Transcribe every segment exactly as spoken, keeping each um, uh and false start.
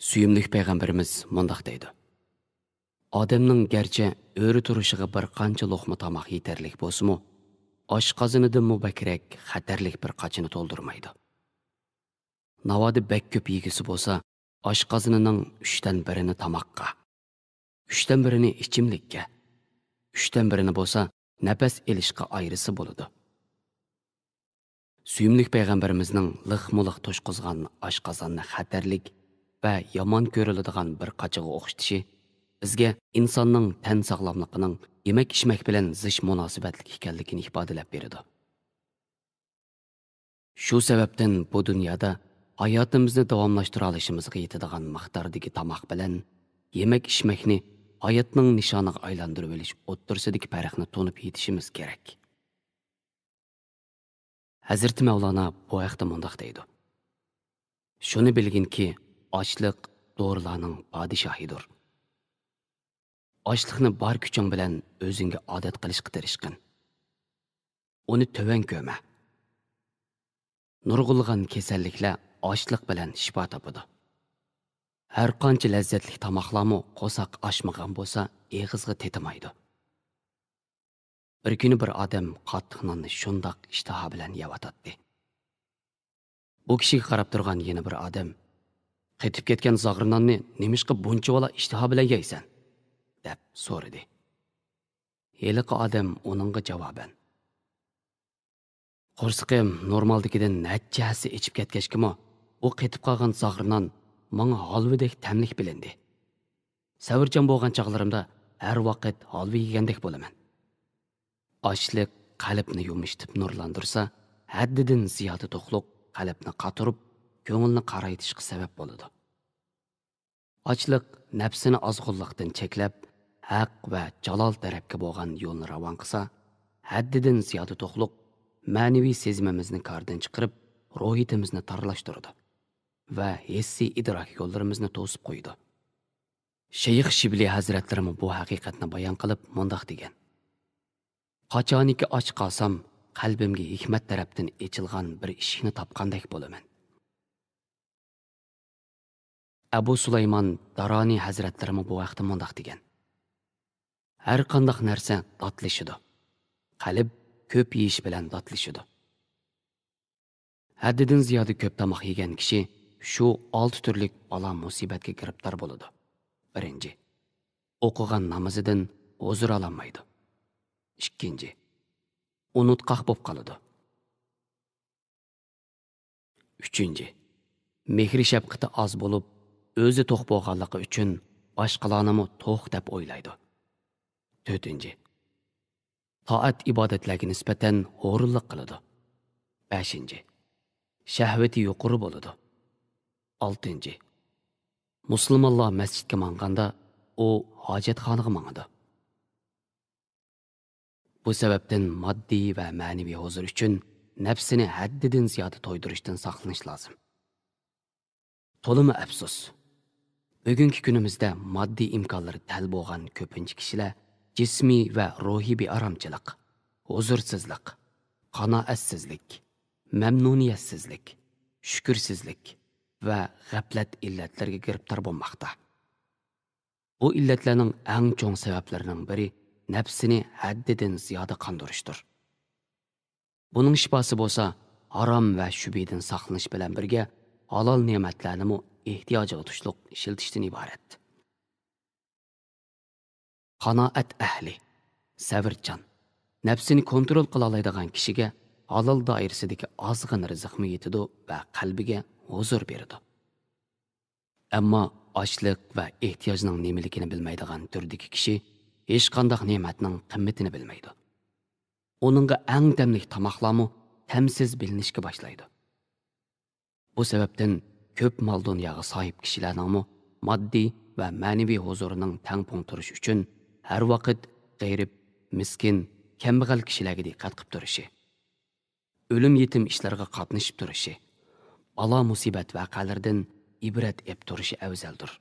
سۆيۈملۈك پەيغەمبىرىمىز مۇنداق دەيدۇ: «ئادەمنىڭ گەرچە ئۆرە تۇرۇشىغا بىر قانچە لوقما تاماق يېتەرلىك بولسىمۇ، ئاشقازىنىدىنمۇ بەكرەك خەتەرلىك بىر قاچىنى تولدۇرمايدۇ. ناۋادا بەك كۆپ يېگۈسى بولسا، ئاشقازىنىنىڭ ئۈچتىن بىرىنى تاماققا، ئۈچتىن بىرىنى ئىچىملىككە، ئۈچتىن بىرىنى بولسا نەپەس ئېلىشقا ئايرىسا بولىدۇ.» سۆيۈملۈك پەيغەمبىرىمىزنىڭ لىقمۇلىق توشقۇزغان ئاشقازاننى خەتەرلىك ۋە يامان كۆرۈلىدىغان بىر قاچىغا ئوخشىتىشى بىزگە ئىنساننىڭ تەن ساغلاملىقىنىڭ يېمەك-ئىچمەك بىلەن زىچ مۇناسىۋەتلىك ئىكەنلىكىنى ئىپادىلەپ بېرىدۇ. شۇ سەۋەبتىن بۇ دۇنيادا ھاياتىمىزنى داۋاملاشتۇرالىشىمىزغا يېتىدىغان مىقداردىكى تاماق بىلەن يېمەك-ئىچمەكنى ھاياتنىڭ نىشانىغا ئايلاندۇرۇۋېلىش ئوتتۇرىسىدىكى پەرقنى تونۇپ يېتىشىمىز كېرەك. ھەزرىتى مەۋلانا بۇ ھەقتە مۇنداق دەيدۇ: «شۇنى بىلگىنكى، ئاچلىق دورىلارنىڭ پادىشاھىدۇر. ئاچلىقنى بار كۈچۈڭ بىلەن ئۆزۈڭگە ئادەت قىلىشقا تىرىشقىن. ئۇنى تۆۋەن كۆرمە. نۇرغۇنلىغان كېسەللىكلەر ئاچلىق بىلەن شىپا تاپىدۇ. ھەر قانچە لەززەتلىك تاماقلارمۇ قورساق ئاچمىغان بولسا، ئېغىزغا تېتىمايدۇ.» بىر كۈنى بىر ئادەم قاتتىق ناننى شۇنداق ئىشتىها بىلەن يەۋاتاتتى. بۇ كىشىگە قاراپ تۇرغان يەنە بىر ئادەم: «قېتىپ كەتكەن زاغرا ناننى نېمىشقا بۇنچىۋالا ئىشتىها بىلەن يەيسەن؟» دەپ سورىدى. ھېلىقى ئادەم ئۇنىڭغا جاۋابەن: «قورسىقىم نورمالدىكىدىن نەچچە ھەسسە ئېچىپ كەتكەچكىمۇ، بۇ قېتىپ قالغان زاغرا نان ماڭا ھالۋىدەك تەملىك بىلىندى. سەۋرچان بولغان چاغلىرىمدا ھەر ۋاقىت ھالۋا يېگەندەك بولىمەن.» ئاچلىق قەلبنى يۇمشىتىپ نۇرلاندۇرسا، ھەددىدىن زىيادە توقلۇق قەلبنى قاتۇرۇپ، كۆڭۈلنى قارايتىشقا سەۋەب بولىدۇ. ئاچلىق نەپسىنى ئازغۇنلۇقتىن چەكلەپ، ھەق ۋە جالال تەرەپكە بولغان يولنى راۋان قىلسا، ھەددىدىن زىيادە توقلۇق مەنىۋى سېزىمىمىزنى كاردىن چىقىرىپ، روھىيىتىمىزنى تارلاشتۇرىدۇ ۋە ھېسسىي ئىدراك يوللىرىمىزنى توسۇپ قويىدۇ. شەيخ شىبلى ھەزرەتلىرىمۇ بۇ ھەقىقەتنى بايان قىلىپ مۇنداق دېگەن: «قاچانكى ئاچ قالسام، قەلبىمگە ھېكمەت تەرەپتىن ئېچىلغان بىر ئىشىكنى تاپقاندەك بولىمەن.» ئەبۇ سۇلايمان دارانى ھەزرەتلىرىمۇ بۇ ھەقتە مۇنداق دېگەن: «ھەر قانداق نەرسە داتلىشىدۇ. قەلب كۆپ يېيىش بىلەن داتلىشىدۇ. ھەددىدىن زىيادە كۆپ تاماق يېگەن كىشى شۇ ئالتە تۈرلۈك بالا مۇسىبەتكە گىرىپتار بولىدۇ. بىرىنچى، ئوقۇغان نامىزىدىن ھۇزۇر ئالالمايدۇ. ئىككىنچى، ئۇنتقاق بولۇپ قالىدۇ. ئۈچىنچى، مېھرى شەپقىتى ئاز بولۇپ، ئۆزى توق بولغانلىقى ئۈچۈن باشقىلارنىمۇ توق دەپ ئويلايدۇ. تۆتىنچى، تائەت ئىبادەتلەرگە نىسبەتەن ھۇرۇنلۇق قىلىدۇ. بەشىنچى، شەھۋىتى يۇقىرى بولىدۇ. ئالتىنچى، مۇسۇلمانلار مەسچىتكە ماڭغاندا ئۇ ھاجەتخانىغا ماڭىدۇ. بۇ سەۋەبتىن ماددىي ۋە مەنىۋى ھۇزۇر ئۈچۈن نەپسىنى ھەددىدىن زىيادە تويدۇرۇشتىن ساقلىنىش لازىم. تولىمۇ ئەپسۇس، بۈگۈنكى كۈنىمىزدە ماددىي ئىمكانلىرى تەل بولغان كۆپىنچە كىشىلەر جىسمىي ۋە روھىي بىئارامچىلىق، ھۇزۇرسىزلىق، قانائەتسىزلىك، مەمنۇنىيەتسىزلىك، شۈكۈرسىزلىك ۋە غەپلەت ئىللەتلىرىگە گىرىپتار بولماقتا. بۇ ئىللەتلەرنىڭ ئەڭ چوڭ سەۋەبلىرىنىڭ بىرى نەپسىنى ھەددىدىن زىيادە قاندۇرۇشتۇر. بۇنىڭ شىپاسى بولسا ھارام ۋە شۈبھىدىن ساقلىنىش بىلەن بىرگە ھالال نېمەتلەرنىمۇ ئېھتىياجىغا تۇشلۇق ئىشلىتىشتىن ئىبارەت. قانائەت ئەھلى، سەۋرچان، نەپسىنى كونترول قىلالايدىغان كىشىگە ھالال دائىرىسىدىكى ئازغىنە رىزىقمۇ يېتىدۇ ۋە قەلبىگە ھۇزۇر بېرىدۇ. ئەمما ئاچلىق ۋە ئېھتىياجنىڭ نېمىلىكىنى بىلمەيدىغان تۈردىكى كىشى ھېچقانداق نېمەتنىڭ قىممىتىنى بىلمەيدۇ. ئۇنىڭغا ئەڭ تەملىك تاماقلارمۇ تەمسىز بىلىنىشكە باشلايدۇ. بۇ سەۋەبتىن كۆپ مال-دۇنياغا ساھىب كىشىلەرنىڭمۇ ماددىي ۋە مەنىۋى ھۇزۇرىنىڭ تەڭپۇڭ تۇرۇشى ئۈچۈن ھەر ۋاقىت غېرىب، مىسكىن، كەمبەغەل كىشىلەرگە دىققەت قىپ تۇرۇشى، ئۆلۈم-يېتىم ئىشلىرىغا قاتنىشىپ تۇرۇشى، بالا-مۇسىبەت ۋەقەلىرىدىن ئىبرەت ئېپ تۇرۇشى ئەۋزەلدۇر.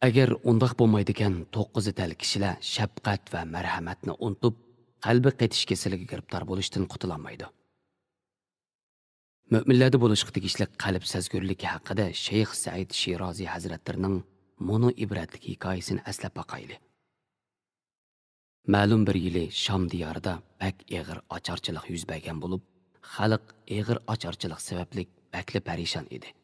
ئەگەر ئۇنداق بولمايدىكەن، توققۇزى تەل كىشىلەر شەپقەت ۋە مەرھەمەتنى ئۇنتۇپ، قەلبى قېتىش كېسىلىگە گىرىپتار بولۇشتىن قۇتۇلالمايدۇ. مۆمىنلەردە بولۇشقا تېگىشلىك قەلب سەزگۈرلۈكى ھەققىدە شەيخ سەئىد شىرازى ھەزرەتلىرىنىڭ مۇنۇ ئىبرەتلىك ھېكايىسىنى ئەسلەپ باقايلى. مەلۇم بىر يىلى شام دىيارىدا بەك ئېغىر ئاچارچىلىق يۈز بەرگەن بولۇپ، خەلق ئېغىر ئاچارچىلىق سەۋەبلىك بەكلا پەرىشان ئىدى.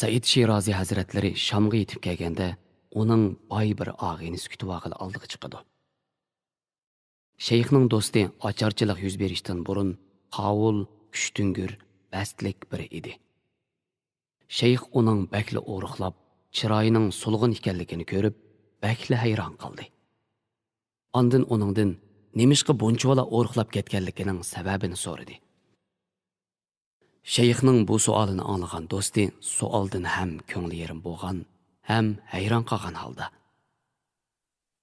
سەئىد شىرازى ھەزرەتلىرى شامغا يېتىپ كەلگەندە، ئۇنىڭ باي بىر ئاغىنىسى كۈتۈۋالغىلى ئالدىغا چىقىدۇ. شەيخنىڭ دوستى ئاچارچىلىق يۈز بېرىشتىن بۇرۇن قاۋۇل، كۈچتۈڭگۈر، بەستلىك بىرى ئىدى. شەيخ ئۇنىڭ بەكلا ئورۇقلاپ، چىرايىنىڭ سولغۇن ئىكەنلىكىنى كۆرۈپ، بەكلا ھەيران قالدى. ئاندىن ئۇنىڭدىن نېمىشقا بۇنچىۋالا ئورۇقلاپ كەتكەنلىكىنىڭ سەۋەبىنى سورىدى. شەيخنىڭ بۇ سوئالىنى ئاڭلىغان دوستى سوئالدىن ھەم كۆڭلى يېرىم بولغان، ھەم ھەيران قالغان ھالدا،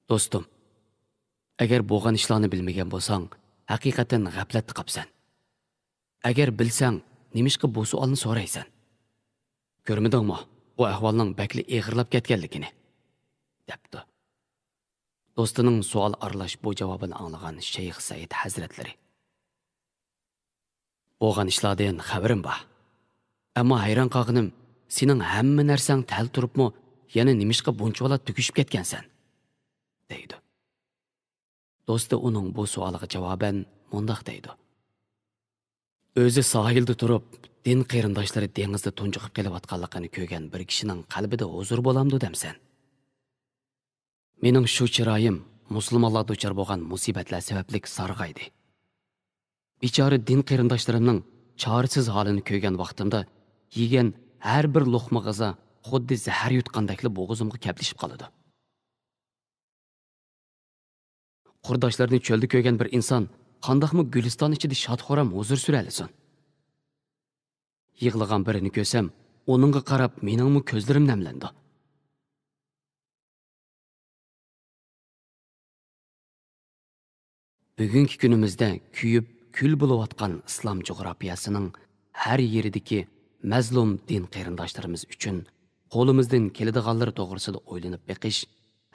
«دوستۇم، ئەگەر بولغان ئىشلارنى بىلمىگەن بولساڭ، ھەقىقەتەن غەپلەتتە قاپسەن. ئەگەر بىلسەڭ، نېمىشقا بۇ سوئالنى سورايسەن؟ كۆرمىدىڭمۇ، بۇ ئەھۋالنىڭ بەكلا ئېغىرلاپ كەتكەنلىكىنى؟» دەپتۇ. دوستىنىڭ سوئال ئارىلاش بۇ جاۋابىنى ئاڭلىغان شەيخ سەئىد ھەزرەتلىرى، «بولغان ئىشلاردىن خەۋىرىم بار. ئەمما ھەيران قالغىنىم، سېنىڭ ھەممە نەرسەڭ تەل تۇرۇپمۇ، يەنە نېمىشقا بۇنچىۋالا تۈگىشىپ كەتكەنسەن؟» دەيدۇ. دوستى ئۇنىڭ بۇ سوئالىغا جاۋابەن مۇنداق دەيدۇ: «ئۆزى ساھىلدا تۇرۇپ، دىن قېرىنداشلىرى دېڭىزدا تۇنجۇقۇپ قېلىۋاتقانلىقىنى كۆرگەن بىر كىشىنىڭ قەلبىدە ھۇزۇر بولامدۇ دەمسەن؟ مېنىڭ شۇ چىرايىم مۇسۇلمانلار دۇچار بولغان مۇسىبەتلەر سەۋەبلىك سارغايدى. بىچارە دىن قېرىنداشلىرىمنىڭ چارىسىز ھالىنى كۆرگەن ۋاقتىمدا، يېگەن ھەر بىر لوقما غىزا خۇددى زەھەر يۇتقاندەكلا بوغۇزۇمغا كەپلىشىپ قالىدۇ. قۇرداشلىرىنى چۆلدە كۆرگەن بىر ئىنسان قانداقمۇ گۈلىستان ئىچىدە شاد-خۇرام ھۇزۇر سۈرەلىسۇن؟ يىغلىغان بىرىنى كۆرسەم، ئۇنىڭغا قاراپ مېنىڭمۇ كۆزلىرىم نەملىنىدۇ.» بۈگۈنكى كۈنىمىزدە كۆيۈپ كۈل بولۇۋاتقان ئىسلام جۇغراپىيەسىنىڭ ھەر يېرىدىكى مەزلۇم دىن قېرىنداشلىرىمىز ئۈچۈن قولىمىزدىن كېلىدىغانلىرى توغرىسىدا ئويلىنىپ بېقىش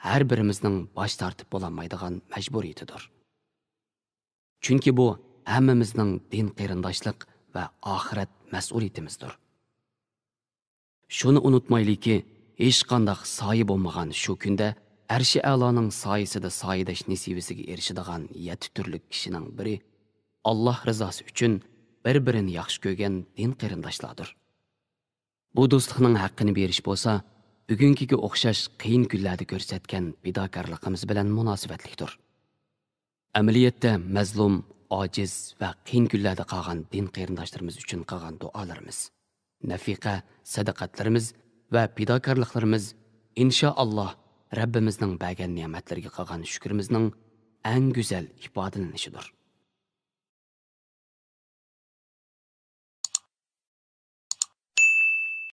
ھەر بىرىمىزنىڭ باش تارتىپ بولالمايدىغان مەجبۇرىيىتىدۇر. چۈنكى بۇ ھەممىمىزنىڭ دىن قېرىنداشلىق ۋە ئاخىرەت مەسئۇلىيىتىمىزدۇر. شۇنى ئۇنتۇمايلىكى، ھېچقانداق سايە بولمىغان شۇ كۈندە ئەرشى ئەلانىڭ سايىسىدە سايىدەش نېسىۋىسىگە ئېرىشىدىغان يەتتە تۈرلۈك كىشىنىڭ بىرى ئاللاھ رىزاسى ئۈچۈن بىر-بىرىنى ياخشى كۆرگەن دىن قېرىنداشلاردۇر. بۇ دوستلۇقنىڭ ھەققىنى بېرىش بولسا، بۈگۈنكىگە ئوخشاش قىيىن كۈنلەردە كۆرسەتكەن پىداكارلىقىمىز بىلەن مۇناسىۋەتلىكتۇر. ئەمەلىيەتتە مەزلۇم، ئاجىز ۋە قىيىن كۈنلەردە قالغان دىن قېرىنداشلىرىمىز ئۈچۈن قىلغان دۇئالىرىمىز، نەفىقە، سەدىقەتلىرىمىز ۋە پىداكارلىقلىرىمىز، ئىنشائاللاھ، رەببىمىزنىڭ بەرگەن نېمەتلىرىگە قىلغان شۈكرىمىزنىڭ ئەڭ گۈزەل ئىپادىلىنىشىدۇر.